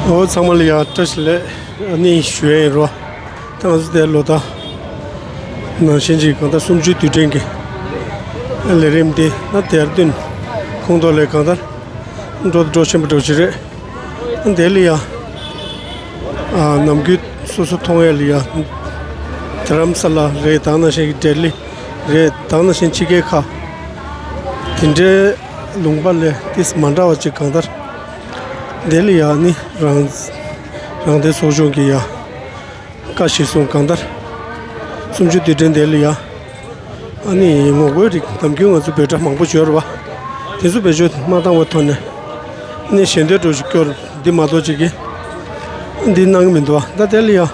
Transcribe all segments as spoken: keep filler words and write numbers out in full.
འོ་ཚང་མ་ལ་ཡང་བཀྲ་ཤིས་བདེ་ལེགས་ཨ་ནི་ཞུ་ཡ་ཡིན་རོ། ད་ང་ཚོ་དེ་ལོ་ད་ནང་བཞིན་གྱི་གང་ལྟར་གསུམ་བཅུའི་དུས་དྲན་གྱི་ལས་རིམ་འདི་ད་དེར་བསྟུན་ཁོངས་གཏོགས་ལས་གང་ལྟར་འགྲོ་འགྲོ་ཆེན་པོ་འགྲོ་ཆེ་རེད། དེ་ལ་ཡང་ནམ་རྒྱུན་སོ་སོ་མཐོང་ཡ་ལ་ཡང་དྷ་རམ་ས་ལ་རེད། ད་ནང་བཞིན་གྱི་ལྡི་ལི་རེད། ད་ནང་བཞིན་ཕྱི་རྒྱལ་ཁག་དེ་འདྲའི་ལུང་པ་ལས་ཏིས་མ་འདྲ་བ་ཅིག་གང་ལྟར་དེ་ལ་ཡང་ནི་རང་རང་བདེན་ཚོགས་ཆུང་གི་ཡང་བཀའ་གཞིར་བཟུང་གང་ལྟར་གསུམ་བཅུའི་དུས་དྲན་དེ་ལ་ཡང་ཨ་ནི་ངོ་རྒོལ་རིགས་ནམ་རྒྱུན་ང་ཚོ་འབོད་སྒྲ་མང་པོ་བརྗོད་རེད་བ། དེ་ཚོ་བེད་སྤྱོད་མ་བཏང་བའི་ཐོག་ནས་ཨ་ནི་ཞལ་འདོན་འགྲོ་ཞིག་སྐྱོར་འདི་མ་གཏོགས་ཅིག་གིས་འདི་གནང་གི་མི་འདུག་བ། ད་དེ་ལ་ཡང་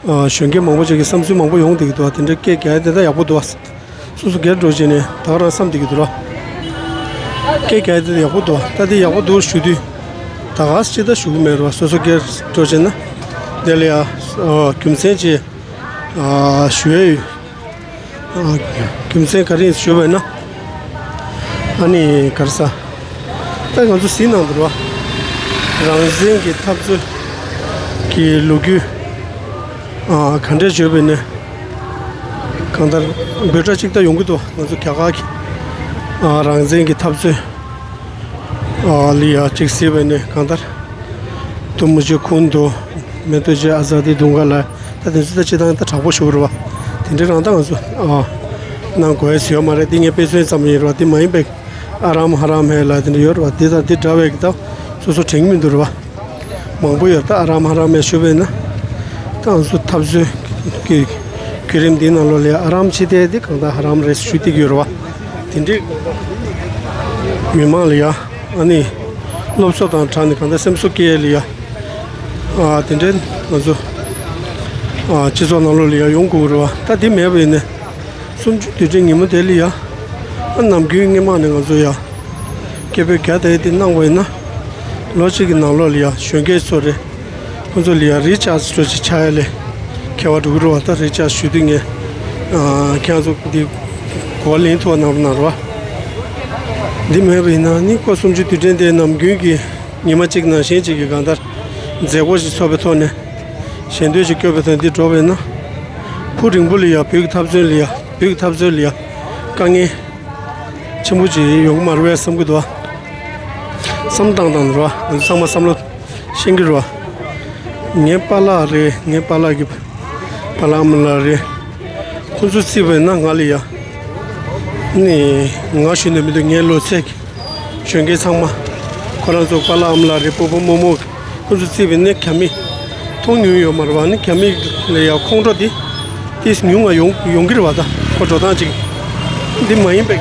གཞོན་སྐྱེས་མང་པོ་ཅིག་གིས་བསམ་ཚུལ་མང་པོ་ཡོང་བསྡད་ཀྱི་འདུག་བ། དེ་འདྲའི་སྐད་རྒྱག་ཡ་དེ་ད་ཡག་པོ་འདུག་བ། སོ་སོ་སྒེར་འགྲོ་བྱས་ནས་ད་ག་རང་བསམ་བསྡད་ཀྱི་འདུག་ར། སྐད་རྒྱག་ཡ་དེ་ད་ཡག་པོ་འདུག་བ། ད་དེ་ཡག་པོ་འདུག་ཞུ་དུས་ད་ག་སེ་ཅི་ད་ཞུ་གི་མེད་ར། སོ་སོ་སྒེར་འགྲོ་བྱས་ན་དེ་ལ་ཡང་རྒྱུ་མཚན་ཅིག་ཞུ་ཡ་ཡོད། རྒྱུ་མཚན་ག་རེ་ཞུ་བས་ན། ཨ་ནི་ག་རེ་ཟ། ད་ང་ཚོ་གཟིགས་གནང་འདུག་ར། རང་བཙན་གྱི་འཐབ་རྩོད་ཀྱི་ལོ་རྒྱུས་ག་འདྲས་བརྗོད་པས་ནས་གང་ལྟར་འབོད་སྒྲ་གཅིག་ད་ཡོང་གི་འདུག་ང་ཚོ་རྒྱ་གར་གྱི་རང་བཙན་གྱི་འཐབ་རྩོད་ལ་ཡ་གཅིག་གཟིགས་པས་ནས་གང་ལྟར་དུ་མུ་ཇེ་ཁུན་དུ་མེ་ཏོ་ཇེ་ཨ་ཛ་དི་དུང་ག་ལ། ད་དེ་ཚོ་ད་སྤྱི་བཏང་ད་དྲག་པོ་ཞུ་རུ་བ། དེ་འདྲའི་རང་ད་ང་ཚོ་ཨ་གནང་དགོས་ཡ་ཡོད་མ་རེད། འདི་ངའི་དཔེ་མཚོན་ཙམ་ཡིན་རུ་བ། འདི་མ་ཡིན་པའི་ཨ་རམ་ཧ་རམ་ཧེ་ལ་དེ་འདྲ་ཡོད་རུ་བ། འདི་དང་འདི་འདྲ་བའི་གི་ད་སོ་སོ་དྲན་གྱི་མི་འདུག་རུ་བ། མང་པོ་ཡོད། ད་ཨ་རམ་ཧ་རམ་ཧེ་ཞུ་བས་ན་ད་ང་ཚོ་འཐབ་རྩོད་ཀྱི་བརྒྱུད་རིམ་འདི་ནང་ལོགས་ལ་ཡ་ཨ་རམ་ཕྱི་དེ་འདི་གང་ད་ཧ་རམ་རེད་ཞུ་བསྡད་ཀྱི་ཡོད་རུ་བ། དེ་འདྲའི་མི་མང་ལ་ཡ་ཨ་ནི་སློབ་གསོ་དང་སྦྲགས་ནས་གང་ད་སེམས་གསོ་སྐྱེ་ཡ་ལ་ཡ། ཨ་དེ་འདྲའི་ང་ཚོ་ཨ་སྤྱི་ཚོགས་ནང་ལོགས་ལ་ཡ་ཡོང་དགོས་རེད་བ། ད་དེ་མེད་པ་ཡིན་ན་གསུམ་བཅུའི་དུས་དྲན་ཉིན་མོ་དེ་ལ་ཡ་ཨ་ནམ་རྒྱུན་སྔོན་མ་ནས་ང་ཚོ་ཡ་སྐད་འབོད་རྒྱག་བསྡད་དེ་གནང་བ་ཡིན་ན་ལོ་གཅིག་གི་ནང་ལོགས་ལ་ཡ་གཞོན་སྐྱེས་ཚོ་རེད། ཁོ་ཚོ་ལ་ཡ་རི་ཅཱར་ཇི་འདྲ་ཅིག་ཆགས་ཡ་ལས་ཁྱད་པར་འགྲོ་གི་རེད་བ། ད་རི་ཅཱར་ཇི་ཞུ་དུས་ངས་ཨ་ཁྱེད་ཚོ་འདི་གོ་བ་ལེན་ཐུབ་པ་གནང་རོགས་གནང་རོགས། འདི་མེད་པ་ཡིན་ན་ནི་ཁོ་གསུམ་བཅུའི་དུས་དྲན་དེ་ནམ་རྒྱུན་གྱི་ཉི་མ་གཅིག་ནང་བཞིན་གཅིག་གི་གང་ལྟར་མཛད་སྒོ་ཞིག་ཚོགས་པའི་ཐོག་ནས་ཞལ་འདོན་ཞིག་སྐྱོར་བའི་ཐོག་འདི་འགྲོ་བས་ན་ཕུགས་རིང་པོ་ལ་ཡ་བོད་ཀྱི་འཐབ་རྩོད་ལ་ཡ་བོད་ཀྱི་འཐབ་རྩོད་ལ་ཡ་དཀའ་ངལ་ཆེན་པོ་ཅིག་ཡོང་གི་མ་རེད་བས་བསམ་གྱི་འདུག་བ། བསམ་བཏང་བཏང་འདུག་བ། ང་ཚོ་ཚང་མ་བསམ་བློ་ཤེས་ཀྱི་རེད་བ། ངའི་པཱ་ལགས་རེད། ངའི་པཱ་ལགས་ཀྱི་པཱ་ལགས་ཨ་མ་ལགས་རེད། ཁོང་ཚོ་བརྩིས་པ་ཡིན་ན་ང་ལ་ཡ་ནི་ང་ཞུ་ནས་མི་འདུག་ངའི་ལོ་ཚད་ཀྱི་གཞོན་སྐྱེས་ཚང་མ་ཁོ་རང་ཚོ་པཱ་ལགས་ཨ་མ་ལགས་རེད། སྤོ་བོ་རྨོ་མོ་ཁོ་ཚོ་བརྩིས་པ་ཡིན་ན་རྒྱ་མི་མཐོང་མྱོང་ཡོད་མ་རེད་བ། ནི་རྒྱ་མི་ལ་ཡ་ཁོང་ཁྲོ་དེ་ཏིས་ཉུང་ང་ཡོང་ཡོང་གི་རེད་བ། ད་ཁོ་འགྲོ་སྟངས་ཅིག་འདི་མ་ཡིན་པའི་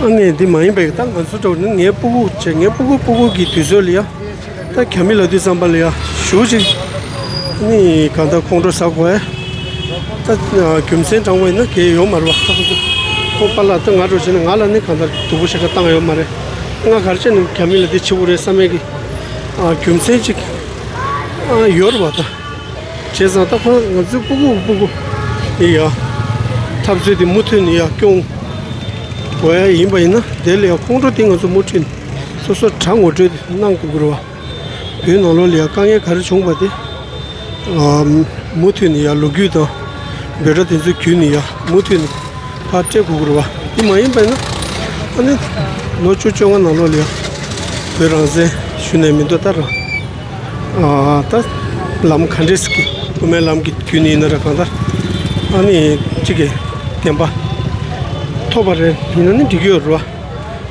ཨ་ནི་འདི་མ་ཡིན་པའི་ད་ང་ཚོ་འགྲོ་ནི་ངའི་སྤུ་གུ་བྱས་ངའི་སྤུ་གུ་སྤུ་གུ་གི་དུས་ཚོད་ལ་ཡ། ད་རྒྱ་མི་ལབ་དུས་ཙམ་པ་ལ་ཡ་ཞུ་ཅིག་ནི་གང་ལྟར་ཁོང་ཁྲོ་ཟ་དགོས། ད་རྒྱུ་མཚན་དྲང་པོ་ཡིན་ན་གལ་ཡོད་མ་རེད་བ། ད་ཁོ་ཚོ་ཁོ་པཱ་ལགས་ད་ང་འགྲོ་བྱས་ན་ང་ལ་ནི་གང་ལྟར་སྡུག་པོ་ཞེ་དྲག་བཏང་ཡོད་མ་རེད། ང་ག་རེ་བྱས་ནས་རྒྱ་མི་ལ་འདི་བྱེད་དགོས་རེད་བསམ་ཡས་ཀྱི་རྒྱུ་མཚན་ཅིག་ཡོད་རེད་བ། ད་བྱས་ཙང་ད་ཁོ་ང་ཚོའི་སྤུ་གུ་སྤུ་གུ་ཡི་ཡ་འཐབ་རྩོད་དེ་མུ་མཐུད་ནས་ཡ་སྐྱོང་དགོས་ཡ་ཡིན་པ་ཡིན་ན་དེ་ལ་ཡ་ཁོང་ཁྲོ་དེ་ང་ཚོ་མུ་མཐུད་ནས་སོ་སོ་དྲག་ངོ་སྤྲོད་གནང་དགོས་ཀྱི་རེད་བ། བོད་ནང་ལོགས་ལ་ཡ་དཀའ་ངལ་ག་རེ་བྱུང་བ་དེ་ཨ་མུ་མཐུད་ནས་ཡ་ལོ་རྒྱུས་དང་འབོད་སྒྲ་དེ་ཚོ་བརྒྱུད་ནས་ཡ་མུ་མཐུད་ནས་ཕར་སྤྲད་དགོས་ཀྱི་རེད་བ། དེ་མ་ཡིན་པ་ཡིན་ན་ཨ་ནི་ལོ་བཅུ་བཅོ་ལྔ་ནང་ལོགས་ལ་ཡ་བོད་རང་བཙན་ཞུ་ནས་མི་འདུག་ད་ར། ཨ་ད་ལམ་ག་འདྲས་ཀྱི་དབུ་མའི་ལམ་གྱི་བརྒྱུད་ནས་ཡིན་ན་ར་གང་ལྟར་ཨ་ནི་གཅིག་གི་བདེན་པ་ཐོབ་པ་རེད་ཡིན་ན་ནི་འགྲིག་གི་ཡོད་རེད་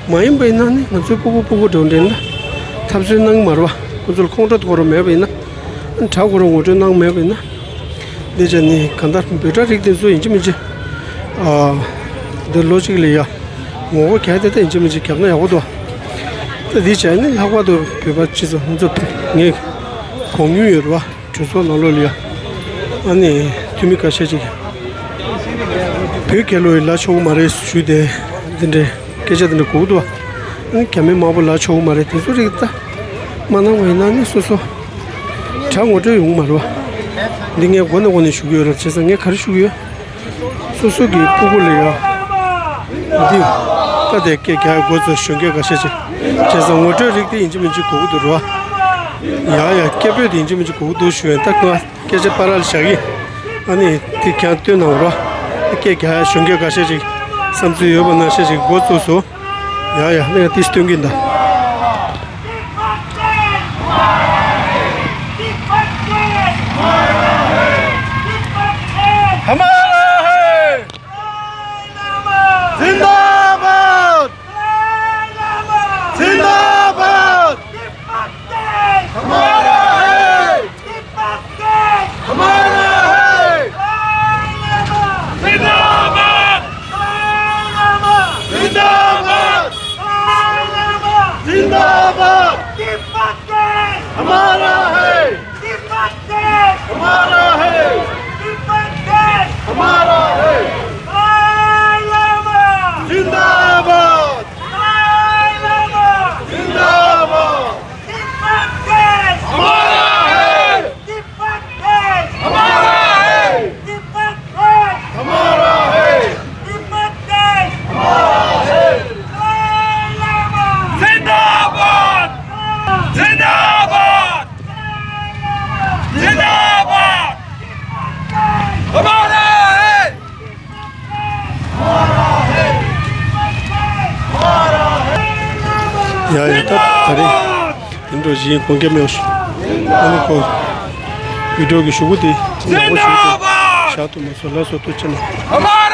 བ། མ་ཡིན་པ་ཡིན་ན་ནི་ང་ཚོའི་སྤུ་གུ་སྤུ་གུ་འགྲོ་འདྲེན་ན་འཐབ་རྩོད་གནང་གི་མ་རེད་བ། ཁོ་ཚོ་ལ་ཁོང་ཁྲོ་དགོས་རོགས་མེད་པ་ཡིན་ན་དྲག་དགོས་རོགས་ངོ་སྤྲོད་གནང་མེད་པ་ཡིན་ན་འདི་བྱས་ནི་གང་ལྟར་འབོད་སྒྲ་རིགས་དེ་ཚོ་ཡིན་གཅིག་མིན་གཅིག་ཨ་འདི་ལོ་གཅིག་ལ་ཡ་ངོ་རྒོལ་གལ་ཏེ་ད་ཡིན་གཅིག་མིན་གཅིག་བརྒྱབ་ན་ཡག་པོ་འདུག་ད་འདི་བྱས་ནི་ལྷག་པར་དུ་བོད་པ་སྤྱི་ཚོགས་ང་ཚོ་ངས་གོ་མྱོང་ཡོད་རེད་བ། གྲོས་ཚོགས་ནང་ལོགས་ལ་ཡ་ཨ་ནི་འཐུས་མི་ཁ་ཤས་ཅིག་བོད་རྒྱལ་ལོ་ཡི་ལ་ཆོག་གི་མ་རེད་ཞུས་ཏེ་འདི་འདྲའི་སྐད་ཆ་འདི་འདྲ་གོ་གི་འདུག་ཨ་ནི་རྒྱ་མི་དམར་པོ་ལ་ཆོག་གི་མ་རེད་དེ་ཚོ་རིགས་ད་མ་གནང་བ་ཡིན་ན་ནི་སོ་སོ་དྲག་ངོ་སྤྲོད་ཡོང་གི་མ་རེད་བ། འདི་ངས་མགོ་ནས་མགོ་ནས་ཞུ་གི་ཡོད་རེད། བྱས་ཙང་ངས་ག་རེ་ཞུ་གི་ཡོད། སོ་སོ་གི་སྤུ་གུ་ལ་ཡ་འདི་ ད་དེ་སྐད་རྒྱག་འགོ་ཚུགས། གཞོན་སྐྱེས་འགའ་ཤས་ཅིག་བྱས་ཙང་ངོ་སྤྲོད་རིགས་དེ་ཡིན་གཅིག་མིན་གཅིག་དགོས་ཀྱི་འདུག་རོ། ཡ་ཡ། སྐད་འབོད་དེ་ཡིན་གཅིག་མིན་གཅིག་དགོས་ཀྱི་འདུག་ཞུ་ཡ། ད་ང་སྐད་ཆ་པར་ལ་བཞག་གི། ཨ་ནི་དེ་ཁྱེད་རང་སྟོན་གནང་རོ། སྐད་རྒྱག་གཞོན་སྐྱེས་འགའ་ཤས་ཅིག་བསམ་ཚུལ་ཡོད་པ་ནང་བཞིན་ཅིག་འགོ་བཙུགས་སོང་། ཡ་ཡ། ཨ་ནི་ང་དེ་སྟོན་གྱིན་གདའ། हमारा है। जिंदाबाद। जिंदाबाद। हमारा है। हमारा है। जिंदाबाद। जिंदाबाद। जिंदाबाद। हमारा है। तिब्बत देश! हमारा है। तिब्बत देश! हमारा है। लाल लामा! जिंदाबाद! लाल लामा! जिंदाबाद! तिब्बत देश! हमारा है। तिब्बत देश! हमारा है। तिब्बत देश! हमारा है। तिब्बत देश! हमारा है। लाल लामा! जिंदाबाद! जिंदाबाद! जिंदाबाद! हमारा है। ཡ་ཡ། ད་ད་རེས་དེ་འདྲ་བཞིན་དགོངས་འགལ་མེད་པ་ཞིག་ཨ་ནི་ཁོ་བི་ཌིའོ་གི་གཞུག་གུ་དེ་ནག་པོ་ཞིག་ཏུ་བཞག་ཐུབ་མ་སོང་། ལགས་སོ། ཐུགས་རྗེ་གནང་།